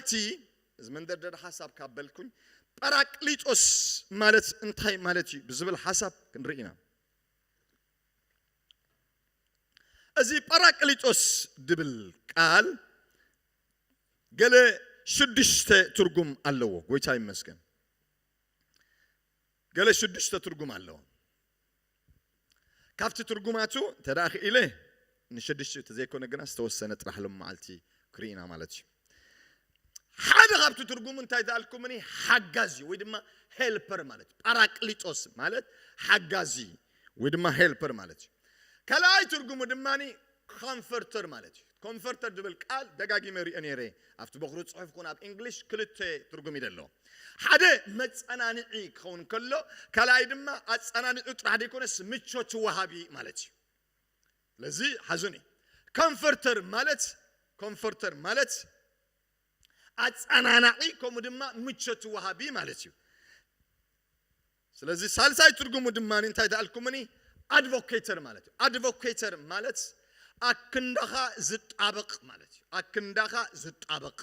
እቲ እዚ መንደርደሪ ሓሳብ ካብ በልኩኝ፣ ጳራቅሊጦስ ማለት እንታይ ማለት እዩ ብዝብል ሓሳብ ክንርኢ ኢና። እዚ ጳራቅሊጦስ ድብል ቃል ገለ ሽዱሽተ ትርጉም ኣለዎ። ጎይታ ይመስገን። ገለ ሽዱሽተ ትርጉም ኣለዎ። ካብቲ ትርጉማቱ እንተ ደኣ ክኢለ ንሽዱሽተ ተዘይኮነ ግና ዝተወሰነ ጥራሕ ሎም መዓልቲ ክርኢና ማለት እዩ። ሓደ ካብቲ ትርጉሙ እንታይ ተኣልኩምኒ? ሓጋዚ ወይ ድማ ሄልፐር ማለት እዩ። ጳራቅሊጦስ ማለት ሓጋዚ ወይ ድማ ሄልፐር ማለት እዩ። ካልኣይ ትርጉሙ ድማ ኮንፈርተር ማለት እዩ። ኮንፈርተር ዝብል ቃል ደጋጊመ ሪኦ ነይረ። ኣብቲ በኩሪ ጽሑፍ ኩን ኣብ እንግሊሽ ክልተ ትርጉም እዩ ዘለዎ። ሓደ መጸናንዒ ክኸውን ከሎ፣ ካልኣይ ድማ ኣጸናንዒ ጥራሕ ዘይኮነስ ምቾት ወሃቢ ማለት እዩ። ስለዚ ሓዙኒ። ኮንፈርተር ማለት ኮንፈርተር ማለት ኣጸናናዒ ከምኡ ድማ ምቾት ወሃቢ ማለት እዩ። ስለዚ ሳልሳይ ትርጉሙ ድማ እንታይ ተኣልኩምኒ? ኣድቮኬተር ማለት እዩ። ኣድቮኬተር ማለት ኣክንዳኻ ዝጣበቕ ማለት እዩ። ኣክንዳኻ ዝጣበቕ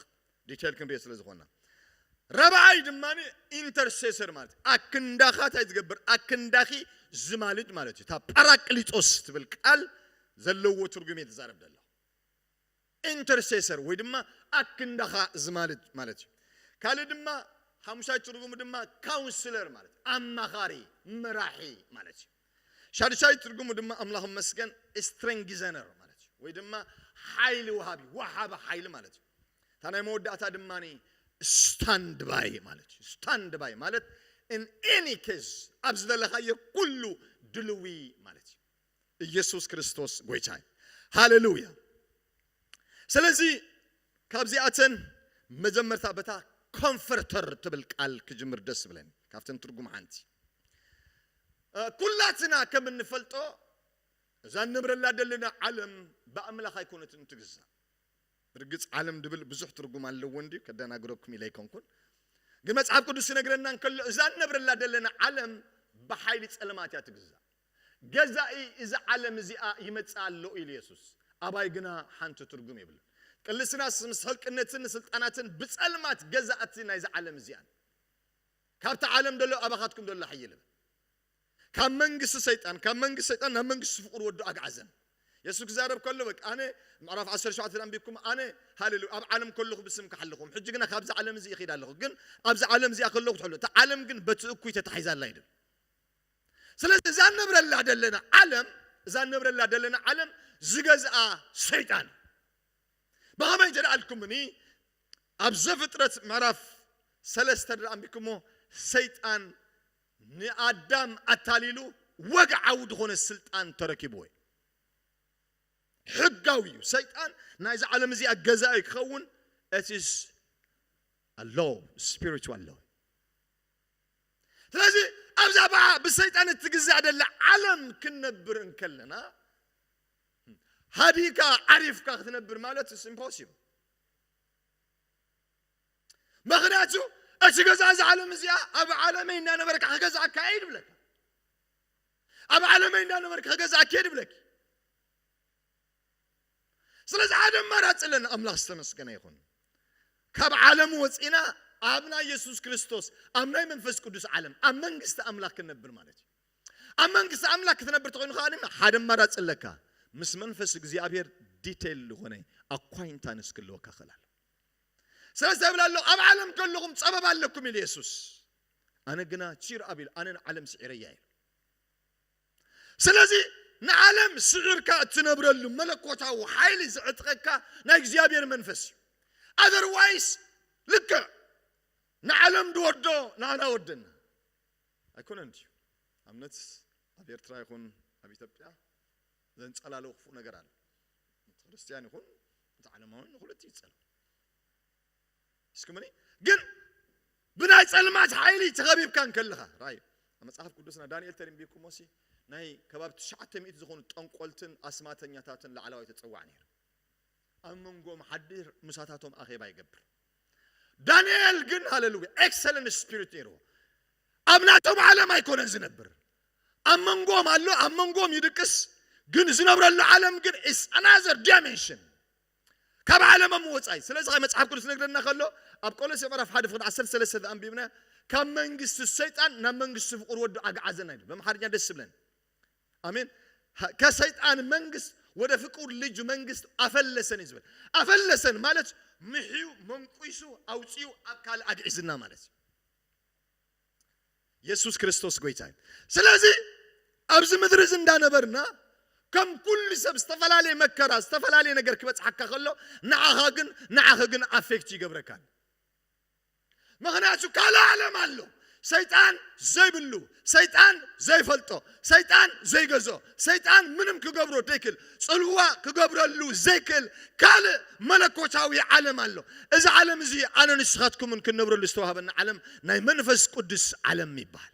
ዲቴል ክንሪኦ ስለ ዝኾንና። ረብዓይ ድማ ኢንተርሴሰር ማለት እዩ። ኣክንዳኻ እንታይ ዝገብር? ኣክንዳኺ ዝማልድ ማለት እዩ። እታ ጳራቅሊጦስ ትብል ቃል ዘለዎ ትርጉም እየ ትዛረብ ዘለኹ። ኢንተርሴሰር ወይ ድማ ኣክንዳኻ ዝማልድ ማለት እዩ። ካልእ ድማ ሓሙሻይ ትርጉሙ ድማ ካውንስለር ማለት ኣማኻሪ፣ መራሒ ማለት እዩ። ሻድሻይ ትርጉሙ ድማ ኣምላኽ መስገን ስትሬንግዘነር ማለት እዩ። ወይ ድማ ሓይሊ ወሃቢ፣ ወሃቢ ሓይሊ ማለት እዩ። እታ ናይ መወዳእታ ድማ ስታንድ ባይ ማለት እዩ። ስታንድ ባይ ማለት in any case ኣብ ዝደለኻዮ ኩሉ ድልዊ ማለት እዩ። ኢየሱስ ክርስቶስ ጎይታ እዩ። ሃሌሉያ። ስለዚ ካብዚኣተን መጀመርታ በታ ኮንፈርተር ትብል ቃል ክጅምር ደስ ብለኒ። ካብተን ትርጉም ሓንቲ። እ፣ ኩላትና ከም እንፈልጦ እዛ እንነብረላ ዘለና ዓለም ብኣምላኽ ኣይኮነትን ትግዛእ። ብርግጽ ዓለም ድብል ብዙሕ ትርጉም ኣለዎ እንድዩ፣ ከደናግረኩም ኢለ ኣይኮንኩን። ግን መጽሓፍ ቅዱስ ይነግረና እንከሎ እዛ እንነብረላ ዘለና ዓለም ብሓይሊ ጸልማት እያ ትግዛእ። ገዛኢ እዚ ዓለም እዚኣ ይመጽእ ኣሎ ኢሉ የሱስ። ኣባይ ግና ሓንቲ ትርጉም የብሉን። ቅልስናስ ምስ ሕልቅነትን ስልጣናትን ብጸልማት ገዛእቲ ናይዚ ዓለም እዚኣን። ካብቲ ዓለም ደሎ ኣባኻትኩም ደሎ ሓይል ይብል። ካብ መንግስቲ ሰይጣን፣ ካብ መንግስቲ ሰይጣን ናብ መንግስቲ ፍቁር ወዱ ኣግዓዘን። የሱስ ክዛረብ ከሎ በቃ ኣነ ምዕራፍ ዓሰርተ ሸውዓተ ኣንቢብኩም ኣነ ሃሌሉያ ኣብ ዓለም ከለኹ ብስም ክሓልኹም ሕጂ ግና ካብዚ ዓለም እዚ ይኸይድ ኣለኹ ግን ኣብዚ ዓለም እዚኣ ከለኹ ትሕሉ እታ ዓለም ግን በቲ እኩይ ተታሒዛ ኣላ ይብል። ስለዚ እዛ ንነብረላ ዘለና ዓለም እዛ ንነብረላ ዘለና ዓለም ዝገዝኣ ሰይጣን እዩ። ብኸመይ እንተ ደኣ ኣልኩምኒ ኣብ ዘፍጥረት ምዕራፍ ሰለስተ ደኣ ኣንቢብኩሞ ሰይጣን ንኣዳም ኣታሊሉ ወግዓዊ ዝኾነ ስልጣን ተረኪብዎ እዩ። ሕጋዊ እዩ። ሰይጣን ናይዚ ዓለም እዚኣ ገዛኢ ክኸውን it is a law, spiritual law። ስለዚ ኣብዛ ብዓ ብሰይጣን እትግዛእ ደላ ዓለም ክንነብር እንከለና ሃዲካ ዓሪፍካ ክትነብር ማለት is impossible። ምኽንያቱ እቲ ገዛ እዚ ዓለም እዚኣ ኣብ ዓለመይ እናነበርካ ክገዛእካ እየ ድብለካ። ኣብ ዓለመይ እናነበርካ ክገዛእካ እየ ድብለኪ። ስለዚ ሓደ ኣማራፂ ኣለና። ኣምላኽ ዝተመስገነ ይኹን። ካብ ዓለም ወፂና ኣብ ናይ የሱስ ክርስቶስ ኣብ ናይ መንፈስ ቅዱስ ዓለም ኣብ መንግስቲ ኣምላኽ ክንነብር ማለት እዩ። ኣብ መንግስቲ ኣምላኽ ክትነብር ተኮይኑ ከዓ ድማ ሓደ ኣማራፂ ኣለካ። ምስ መንፈስ እግዚኣብሔር ዲቴል ዝኾነ ኣኳይንታንስ ክህልወካ ክእል ኣሎ። ስለዚ ተብል ኣሎ ኣብ ዓለም ከለኹም ፀበብ ኣለኩም ኢሉ የሱስ። ኣነ ግና ቺር ኣቢል ኣነ ንዓለም ስዒረያ ኢሉ። ስለዚ ንዓለም ስዒርካ እትነብረሉ መለኮታዊ ሓይሊ ዝዕጥቀካ ናይ እግዚኣብሔር መንፈስ እዩ። ኣዘርዋይስ ልክዕ ንዓለም ድወዶ ንዓና ወደና ኣይኮነን ድዩ? ኣብነት ኣብ ኤርትራ ይኹን ኣብ ኢትዮጵያ ዘንጸላለው ክፉእ ነገር ኣሎ። እቲ ክርስትያን ይኹን እቲ ዓለማዊ ንኹለት ይጸል እስክምኒ ግን ብናይ ጸልማት ሓይሊ ተኸቢብካ እንከለኻ ራይ መጽሓፍ ቅዱስና ዳንኤል ተሪምቢኩሞሲ ናይ ከባቢ ትሽዓተ ሚእቲ ዝኾኑ ጠንቆልትን ኣስማተኛታትን ላዕለዋይ ተጸዋዕ ነይሩ። ኣብ መንጎም ሓድር ምሳታቶም ኣኼባ ይገብር። ዳንኤል ግን ሃሌሉያ ኤክሰለንት ስፒሪት ነይርዎ። ኣብ ናቶም ዓለም ኣይኮነን ዝነብር። ኣብ መንጎም ኣሎ፣ ኣብ መንጎም ይድቅስ። ግን ዝነብረሉ ዓለም ግን is another dimension። ካብ ዓለሞም ወፃኢ። ስለዚ ኸ መጽሓፍ ቅዱስ ነግረና ከሎ ኣብ ቆሎሴ ምዕራፍ ሓደ ፍቕዲ ዓሰርተ ሰለስተ ኣንቢብና ካብ መንግስቲ ሰይጣን ናብ መንግስቲ ፍቑር ወዱ ኣግዓዘና ኢሉ። በምሓርኛ ደስ ይብለን። ኣሜን። ከሰይጣን መንግስት ወደ ፍቁር ልጁ መንግስት አፈለሰን እዩ ዝብል። አፈለሰን ማለት ምሕዩ መንቁሱ ኣውፅኡ ኣብ ካልእ ኣግዒዝና ማለት እዩ። የሱስ ክርስቶስ ጎይታ እዩ። ስለዚ ኣብዚ ምድሪ እዚ እንዳነበርና ከም ኩሉ ሰብ ዝተፈላለየ መከራ ዝተፈላለየ ነገር ክበፅሓካ ከሎ ንዓኻ ግን ንዓኸ ግን ኣፌክት ይገብረካን። ምኽንያቱ ካልእ ዓለም ኣሎ። ሰይጣን ዘይብሉ፣ ሰይጣን ዘይፈልጦ፣ ሰይጣን ዘይገዝኦ፣ ሰይጣን ምንም ክገብሮ ዘይክእል፣ ጽልዋ ክገብረሉ ዘይክእል ካልእ መለኮታዊ ዓለም ኣሎ። እዚ ዓለም እዚ ኣነ ንስኻትኩምን ክንነብረሉ ዝተዋህበና ዓለም ናይ መንፈስ ቅዱስ ዓለም ይበሃል።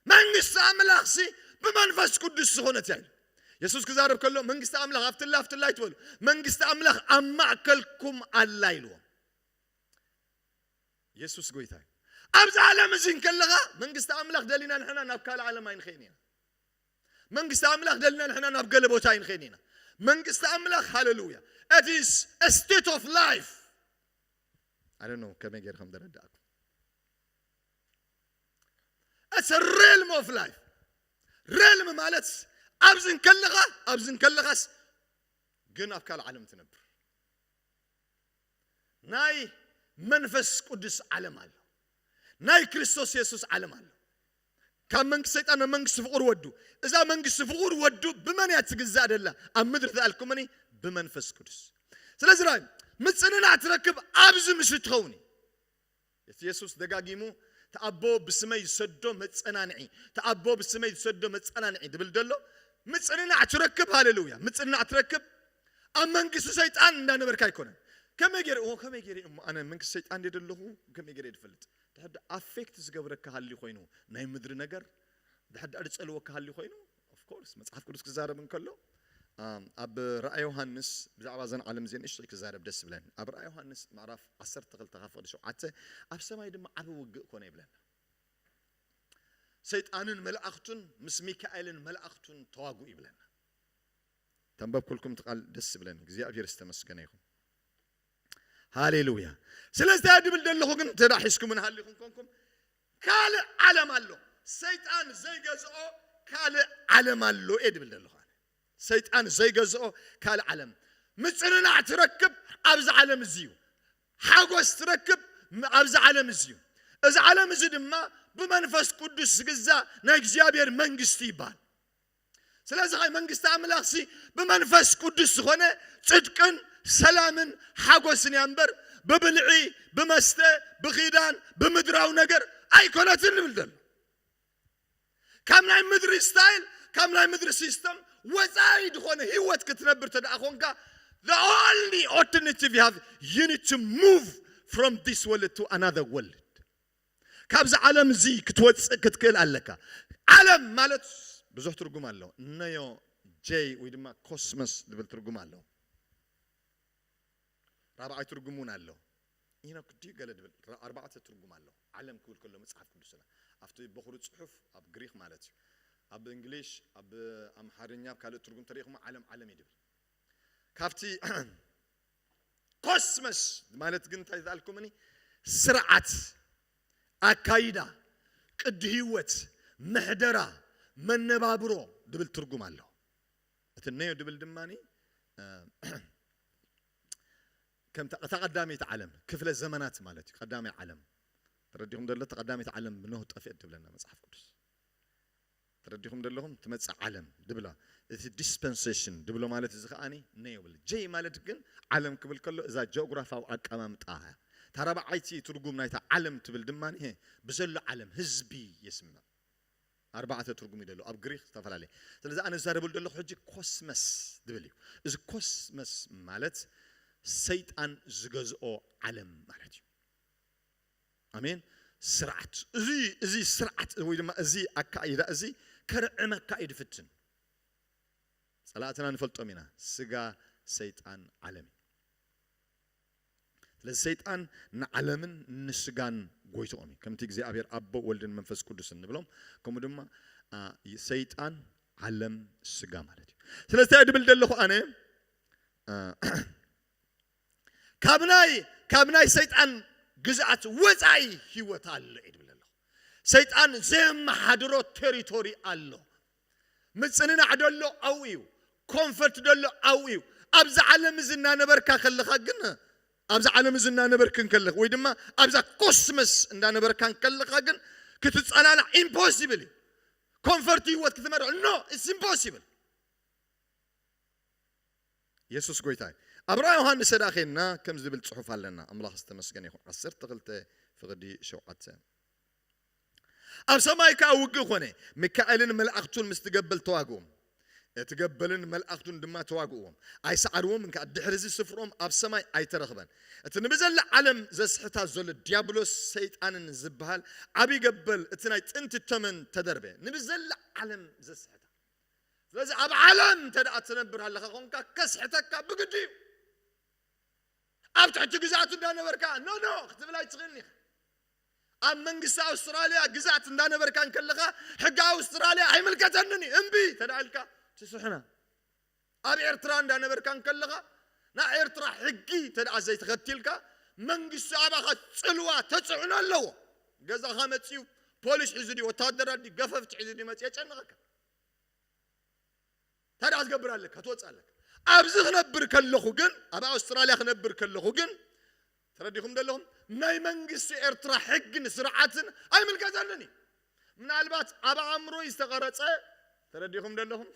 መንግስቲ ኣምላኽ ሲ ብመንፈስ ቅዱስ ዝኾነት እያ ኢሉ። የሱስ ክዛረብ ከሎ መንግስቲ ኣምላኽ ኣብትላ ኣብትላ ኣይትበሉ፣ መንግስቲ ኣምላኽ ኣብ ማእከልኩም ኣላ ኢልዎም። የሱስ ጎይታ እዩ። ኣብዚ ዓለም እዚ እንከለኻ መንግስቲ ኣምላኽ ደሊና ንሕና ናብ ካልእ ዓለም ኣይንኸይን ኢና። መንግስቲ ኣምላኽ ደሊና ንሕና ናብ ገለ ቦታ ኣይንኸይን ኢና። መንግስቲ ኣምላኽ ሃሌሉያ እቲ state of life I don't know ከመይ ገይርኩም ደረዳእኩም። It's a realm of life። ሬልም ማለት ኣብዚ እንከለኻ ኣብዚ እንከለኻስ ግን ኣብ ካልእ ዓለም ትነብር። ናይ መንፈስ ቅዱስ ዓለም ኣሎ። ናይ ክርስቶስ የሱስ ዓለም ኣሎ። ካብ መንግስቲ ሰይጣን ናብ መንግስቲ ፍቑር ወዱ። እዛ መንግስቲ ፍቑር ወዱ ብመን እያ ትግዛእ ደላ? ኣብ ምድሪ ተኣልኩምኒ ብመንፈስ ቅዱስ። ስለዚ ናይ ምጽንናዕ ትረክብ ኣብዚ ምሽ ትኸውን እዩ። እቲ የሱስ ደጋጊሙ ተኣቦ ብስመይ ዝሰዶ መጸናንዒ ተኣቦ ብስመይ ዝሰዶ መጸናንዒ ድብል ደሎ ምጽንናዕ ትረክብ። ሃሌሉያ ምጽንናዕ ትረክብ። ኣብ መንግስቲ ሰይጣን እንዳነበርካ ኣይኮነን። ከመይ ገይረ እሞ ከመይ ገይረ እሞ ኣነ መንግስቲ ሰይጣን እንደ ደለኹ ከመይ ገይረ ድፈልጥ? ድሕር ኣፌክት ዝገብረካ ሃልዩ ኮይኑ ናይ ምድሪ ነገር ድሕር ድጸልወካ ሃልዩ ኮይኑ ኦፍኮርስ መጽሓፍ ቅዱስ ክዛረብ እንከሎ ኣብ ራእይ ዮሃንስ ብዛዕባ ዘን ዓለም እዚን እሽተይ ክዛረብ ደስ ብለን ኣብ ራእይ ዮሃንስ ምዕራፍ ዓሰርተ ክልተ ካብ ፍቕዲ ሸውዓተ ኣብ ሰማይ ድማ ዓቢ ውግእ ኮነ ይብለና። ሰይጣንን መላእኽቱን ምስ ሚካኤልን መላእኽቱን ተዋጉ ይብለና። ተንበብኩልኩም ትቃል ደስ ብለን እግዚኣብሔር ዝተመስገነ ይኹን። ሃሌሉያ። ስለዚ እንታይ ድብል ደለኹ ግን እንተ ሒዝኩም ንሃሊኹም ኮንኩም ካልእ ዓለም ኣሎ። ሰይጣን ዘይገዝኦ ካልእ ዓለም ኣሎ እየ ድብል ደለኹ። ሰይጣን ዘይገዝኦ ካልእ ዓለም ምጽንናዕ ትረክብ ኣብዚ ዓለም እዚ እዩ። ሓጎስ ትረክብ ኣብዚ ዓለም እዚ እዩ። እዚ ዓለም እዚ ድማ ብመንፈስ ቅዱስ ዝግዛእ ናይ እግዚኣብሔር መንግስቲ ይበሃል። ስለዚ ኸይ መንግስቲ ኣምላኽሲ ብመንፈስ ቅዱስ ዝኾነ ጽድቅን ሰላምን ሓጎስን እያ እምበር ብብልዒ ብመስተ ብኺዳን ብምድራዊ ነገር ኣይኮነትን ንብል ዘሎ። ካብ ናይ ምድሪ ስታይል ካብ ናይ ምድሪ ሲስተም ወፃኢ ዝኾነ ህይወት ክትነብር ተደኣ ኮንካ the only alternative you have you need to move from this world to another world። ካብዚ ዓለም እዚ ክትወፅእ ክትክእል ኣለካ። ዓለም ማለት ብዙሕ ትርጉም ኣሎ። ነዮ ጀይ ወይ ድማ ኮስመስ ዝብል ትርጉም ኣሎ። ራብዓይ ትርጉም እውን ኣሎ። ኢኖክ ድዩ ገለ ድብል ኣርባዕተ ትርጉም ኣሎ። ዓለም ክብል ከሎ መፅሓፍ ቅዱስና ኣብቲ በኹሪ ፅሑፍ ኣብ ግሪክ ማለት እዩ። ኣብ እንግሊሽ ኣብ ኣምሓርኛ ኣብ ካልእ ትርጉም ተሪኢኹም ዓለም ዓለም እዩ ድብል። ካብቲ ኮስመስ ማለት ግን እንታይ ዝኣልኩምኒ ስርዓት ኣካይዳ ቅዲ ህይወት ምሕደራ መነባብሮ ድብል ትርጉም ኣሎ። እቲ ነዮ ድብል ድማ ከም እታ ቀዳመይቲ ዓለም ክፍለ ዘመናት ማለት እዩ። ቀዳማይ ዓለም ተረዲኹም ዘሎ እታ ቀዳመይቲ ዓለም ብኖህ ጠፍአት ትብለና መፅሓፍ ቅዱስ። ተረዲኹም ዘለኹም ትመፅእ ዓለም ድብላ እቲ ዲስፐንሴሽን ድብሎ ማለት እዚ ከዓኒ ነዮ ብል ጀይ ማለት ግን ዓለም ክብል ከሎ እዛ ጂኦግራፋዊ ኣቀማምጣ እያ። ታራብዓይቲ ትርጉም ናይታ ዓለም ትብል ድማ ብዘሎ ዓለም ህዝቢ የስምዕ። ኣርባዕተ ትርጉም እዩ ደሎ ኣብ ግሪክ ዝተፈላለየ። ስለዚ ኣነ ዝዛረበሉ ዘለኹ ሕጂ ኮስመስ ድብል እዩ። እዚ ኮስመስ ማለት ሰይጣን ዝገዝኦ ዓለም ማለት እዩ። ኣሜን። ስርዓት እዚ እዚ ስርዓት ወይ ድማ እዚ ኣካይዳ እዚ ከርዕመካ እዩ ድፍትን። ጸላእትና ንፈልጦም ኢና። ስጋ ሰይጣን ዓለም እዩ። ስለዚ ሰይጣን ንዓለምን ንስጋን ጎይትኦም እዩ። ከምቲ እግዚኣብሔር ኣቦ ወልድን መንፈስ ቅዱስን ንብሎም ከምኡ ድማ ሰይጣን ዓለም ስጋ ማለት እዩ። ስለዚ እንታይ ድብል ደለኹ ኣነ እ፣ ካብ ናይ ካብ ናይ ሰይጣን ግዝኣት ወፃኢ ህይወት ኣሎ እዩ ድብል ኣለኹ። ሰይጣን ዘየመሓድሮ ቴሪቶሪ ኣሎ። ምጽንናዕ ደሎ ኣብኡ እዩ። ኮንፈርት ደሎ ኣብኡ እዩ። ኣብዚ ዓለም እዚ እናነበርካ ከለኻ ግን፣ ኣብዚ ዓለም እዚ እናነበርክን ከለኽ ወይ ድማ ኣብዛ ኮስመስ እንዳነበርካን ከለኻ ግን ክትጸናናዕ ኢምፖሲብል እዩ። ኮንፈርት ህይወት ክትመርሕ ኖ ኢትስ ኢምፖሲብል። የሱስ ጎይታ እዩ። ኣብ ራእይ ዮሃንስ ሰዳ ኸይንና ከም ዝብል ጽሑፍ ኣለና። ኣምላኽ ዝተመስገነ ይኹን። ዓሰርተ ክልተ ፍቕዲ ሸውዓተ። ኣብ ሰማይ ከኣ ውግእ ኾነ። ሚካኤልን መላእኽቱን ምስ ትገበል ተዋግኦም። እቲ ገበልን መላእኽቱን ድማ ተዋግእዎም። ኣይሰዓርዎም እንካ ድሕሪ እዚ ስፍርኦም ኣብ ሰማይ ኣይተረኽበን። እቲ ንብዘላ ዓለም ዘስሕታ ዘሎ ዲያብሎስ ሰይጣንን ዝበሃል ዓብዪ ገበል እቲ ናይ ጥንቲ ተመን ተደርበ። ንብዘላ ዓለም ዘስሕታ። ስለዚ ኣብ ዓለም እንተ ደኣ ትነብር ኣለኻ ኾንካ ከስሕተካ ብግዲ እዩ። ኣብ ትሕቲ ግዛቱ እንዳነበርካ ኖ ኖ ክትብል ኣይትኽእልን ኢኻ። ኣብ መንግስቲ ኣውስትራልያ ግዛት እንዳነበርካ እንከለኻ ሕጊ ኣውስትራልያ ኣይምልከተንን እዩ እምቢ ተዳልካ ትስሕና። ኣብ ኤርትራ እንዳነበርካ እንከለኻ ናይ ኤርትራ ሕጊ ተደኣ ዘይተኸቲልካ መንግስቲ ኣባኻ ጽልዋ ተጽዕኖ ኣለዎ። ገዛኻ መጺኡ ፖሊስ ሒዙ ድዩ ወታደራት ድዩ ገፈፍቲ ሒዙ ድዩ መጺኡ የጨንቐካ። ታዲያ ክትገብር ኣለካ ትወፅእ ኣለካ። ኣብዚ ክነብር ከለኹ ግን ኣብ ኣውስትራልያ ክነብር ከለኹ ግን ተረዲኹም ደለኹም ናይ መንግስቲ ኤርትራ ሕግን ስርዓትን ኣይምልከተንን እዩ። ምናልባት ኣብ ኣእምሮይ ዝተቐረፀ ተረዲኹም ደለኹም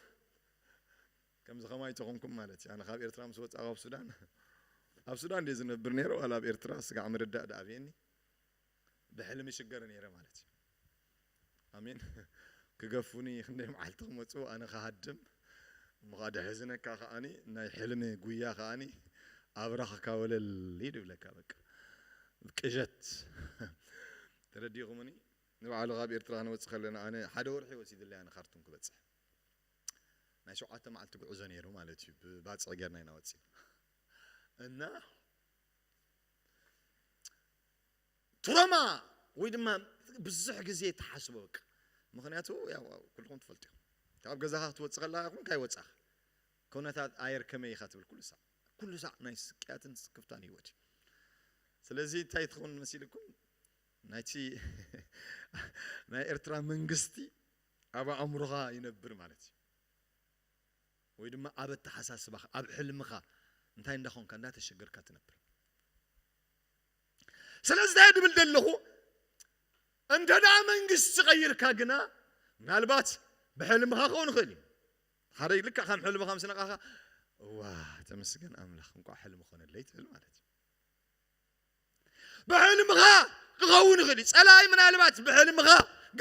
ከምዚ ከማይ ተኾንኩም ማለት እዩ። ኣነ ካብ ኤርትራ ምስ ወፃ ካብ ሱዳን ኣብ ሱዳን ድየ ዝነብር ነይረ ዋላ ኣብ ኤርትራ ስጋዕ ምርዳእ ዳኣብየኒ ብሕልሚ ሽገር ነይረ ማለት እዩ። ኣሜን። ክገፉኒ ክንደይ መዓልቲ ክመፁ ኣነ ክሃድም እሞ ከዓ ደሕዝነካ ከዓኒ ናይ ሕልሚ ጉያ ከዓኒ ኣብራኽካ ወለል ይድብለካ በቃ ቅዠት ተረዲኹምኒ። ንባዕሉ ካብ ኤርትራ ክንወፅእ ከለና ኣነ ሓደ ወርሒ ወሲድለይ ኣነ ካርቱም ክበፅሕ ናይ ሸውዓተ መዓልቲ ጉዕዞ ነይሩ ማለት እዩ። ብባፅዕ ጌርና ኢና ወፂና እና ትሮማ ወይ ድማ ብዙሕ ግዜ ተሓስቦ በቃ ምክንያቱ ያው ኩልኩም ትፈልጡ ኢኹም ካብ ገዛኻ ክትወፅእ ከለካ ይኹን ካይወፃኻ ኩነታት ኣየር ከመይ ኢኻ ትብል ኩሉ ሳዕ ኩሉ ሳዕ ናይ ስቅያትን ስክፍታን ህይወት እዩ። ስለዚ እንታይ ትኸውን መሲልኩም ናይቲ ናይ ኤርትራ መንግስቲ ኣብ ኣእምሮኻ ይነብር ማለት እዩ። ወይ ድማ ኣብ ኣተሓሳስባኻ ኣብ ሕልምኻ እንታይ እንዳኾንካ እንዳተሸገርካ ትነብር። ስለዚ እንታይ ድብል ዘለኹ እንተ ደኣ መንግስቲ ቀይርካ ግና ምናልባት ብሕልምኻ ክኸውን ይኽእል እዩ። ሓደ ልክዕ ከም ሕልምኻ ምስ ነቃኻ እዋ ተመስገን ኣምላኽ እንኳዕ ሕልሚ ኮነለይ ትብል ማለት እዩ። ብሕልምኻ ክኸውን ይኽእል እዩ። ጸላኢ ምናልባት ብሕልምኻ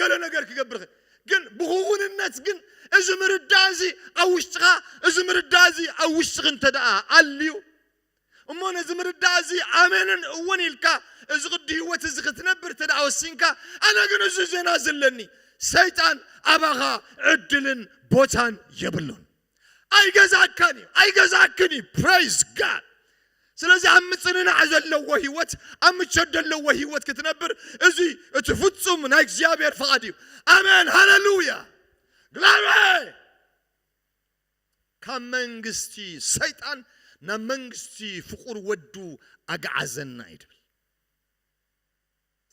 ገለ ነገር ክገብር ይኽእል ግን ብኽውንነት ግን እዚ ምርዳእ እዚ ኣብ ውሽጥኻ እዚ ምርዳእ እዚ ኣብ ውሽጥኺ እንተ ደኣ ኣልዩ እሞ ነዚ ምርዳእ እዚ ኣሜንን እውን ኢልካ እዚ ቅዲ ህይወት እዚ ክትነብር እንተ ደኣ ወሲንካ ኣነ ግን እዚ ዜና ዘለኒ ሰይጣን ኣባኻ ዕድልን ቦታን የብሉን። ኣይገዛእካን እዩ ኣይገዛእክን እዩ praise God። ስለዚ ኣብ ምፅንናዕ ዘለዎ ህይወት ኣብ ምቾት ዘለዎ ህይወት ክትነብር እዚ እቲ ፍፁም ናይ እግዚኣብሔር ፍቓድ እዩ። ኣሜን ሃሌሉያ ግላሪ። ካብ መንግስቲ ሰይጣን ናብ መንግስቲ ፍቁር ወዱ ኣግዓዘና እዩ ድብል።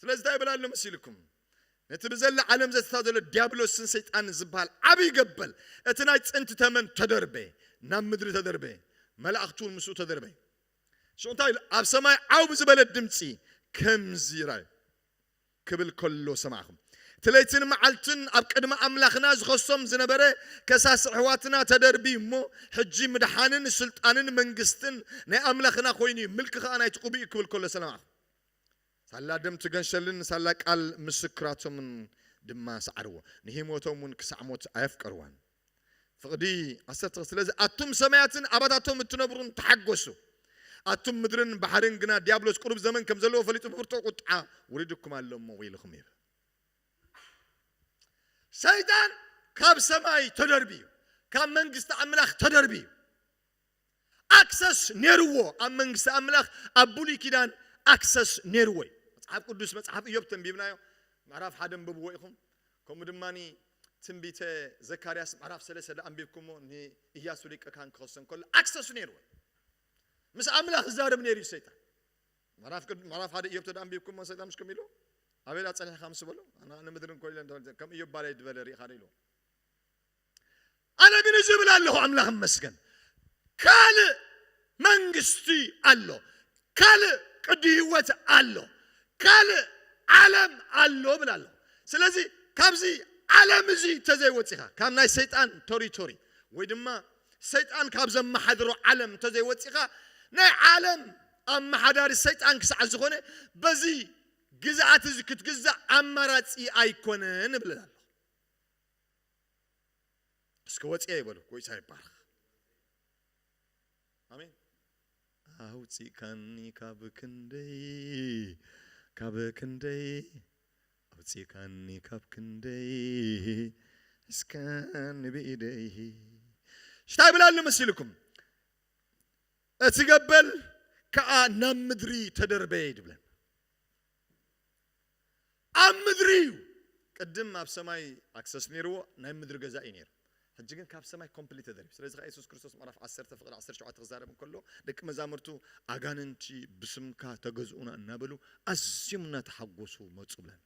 ስለዚ እንታይ ይብል ኣሎ መሲልኩም ነቲ ብዘላ ዓለም ዘተታ ዘሎ ዲያብሎስን ሰይጣንን ዝበሃል ዓብዪ ገበል እቲ ናይ ፅንቲ ተመን ተደርበ ናብ ምድሪ ተደርበ መላእኽቲ እውን ምስኡ ተደርበ ሽዑ እንታይ ኢሉ ኣብ ሰማይ ዓው ብዝበለ ድምፂ ከምዚ ራዩ ክብል ከሎ ሰማዕኹም እቲ ለይትን መዓልትን ኣብ ቅድሚ ኣምላኽና ዝኸሶም ዝነበረ ከሳሲ ኣሕዋትና ተደርቢ እሞ ሕጂ ምድሓንን ስልጣንን መንግስትን ናይ ኣምላኽና ኮይኑ እዩ ምልኪ ከዓ ናይቲ ቅቡእ ክብል ከሎ ሰማዕኹም ሳላ ደም ትገንሸልን ሳላ ቃል ምስክራቶምን ድማ ሰዓርዎ ንሂሞቶም እውን ክሳዕ ሞት ኣየፍቀርዋን ፍቕዲ ዓሰርተ ስለዚ ኣቱም ሰማያትን ኣባታቶም እትነብሩን ተሓጎሱ ኣቱም ምድርን ባሕርን ግና ዲያብሎስ ቁሩብ ዘመን ከም ዘለዎ ፈሊጡ ብብርቱዕ ቁጥዓ ውሪድኩም ኣሎ እሞ ወይልኹም ይብል ሰይጣን ካብ ሰማይ ተደርብዩ ካብ መንግስቲ ኣምላኽ ተደርብዩ ኣክሰስ ነይርዎ ኣብ መንግስቲ ኣምላኽ ኣብ ብሉይ ኪዳን ኣክሰስ ነይርዎ እዩ መፅሓፍ ቅዱስ መፅሓፍ እዮብ ተንቢብናዮ ምዕራፍ ሓደ ንብብዎ ኢኹም ከምኡ ድማ ትንቢተ ዘካርያስ ምዕራፍ ሰለስተ ኣንቢብኩሞ ንእያሱ ሊቀ ካህን ክኸሶ እንከሎ ኣክሰስ ነይርዎ ምስ ኣምላኽ ዝዛረብ ነይሩ እዩ ሰይጣን። ምዕራፍ ቅድ- ምዕራፍ ሓደ ኢዮብ ተደኣ ኣንቢብኩሞ ሰይጣን ምስ ከም ኢሉ ኣቤላ ጸኒሕካ ምስ በሎ ኣና ንምድሪ እንኮ ኢለ እንተ- ከም ኢዮብ ባለይ ዝበለ ርኢኻ ዶ ኢሉ። ኣነ ግን እዚ እብል ኣለኹ ኣምላኽ መስገን ካልእ መንግስቲ ኣሎ፣ ካልእ ቅዲ ህይወት ኣሎ፣ ካልእ ዓለም ኣሎ እብል ኣለኹ። ስለዚ ካብዚ ዓለም እዚ ተዘይወፂኻ ካብ ናይ ሰይጣን ቶሪቶሪ ወይ ድማ ሰይጣን ካብ ዘመሓድሮ ዓለም እንተዘይወፂኻ ናይ ዓለም ኣመሓዳሪ ሰይጣን ክሳዕ ዝኾነ በዚ ግዝኣት እዚ ክትግዛእ ኣማራፂ ኣይኮነን እብል ኣለኹ። እስከ ወፂያ ይበሉ። ጎይታ ይባረኽ። ኣሜን። ኣውፂእካኒ ካብ ክንደይ ካብ ክንደይ ኣውፂእካኒ ካብ ክንደይ እስከ ንብኢደይ ሽታይ ብላሉ መሲልኩም እቲ ገበል ከዓ ናብ ምድሪ ተደርበየ ድብለን ኣብ ምድሪ እዩ። ቅድም ኣብ ሰማይ ኣክሰስ ነይርዎ ናይ ምድሪ ገዛ እዩ ነይሩ። ሕጂ ግን ካብ ሰማይ ኮምፕሊት ተደሪቡ። ስለዚ ከዓ የሱስ ክርስቶስ ምዕራፍ ዓሰርተ ፍቕዲ ዓሰርተ ሸውዓተ ክዛረብ እንከሎ ደቂ መዛሙርቱ ኣጋንንቲ ብስምካ ተገዝኡና እናበሉ ኣዝዮም እናተሓጎሱ መፁ ብለን።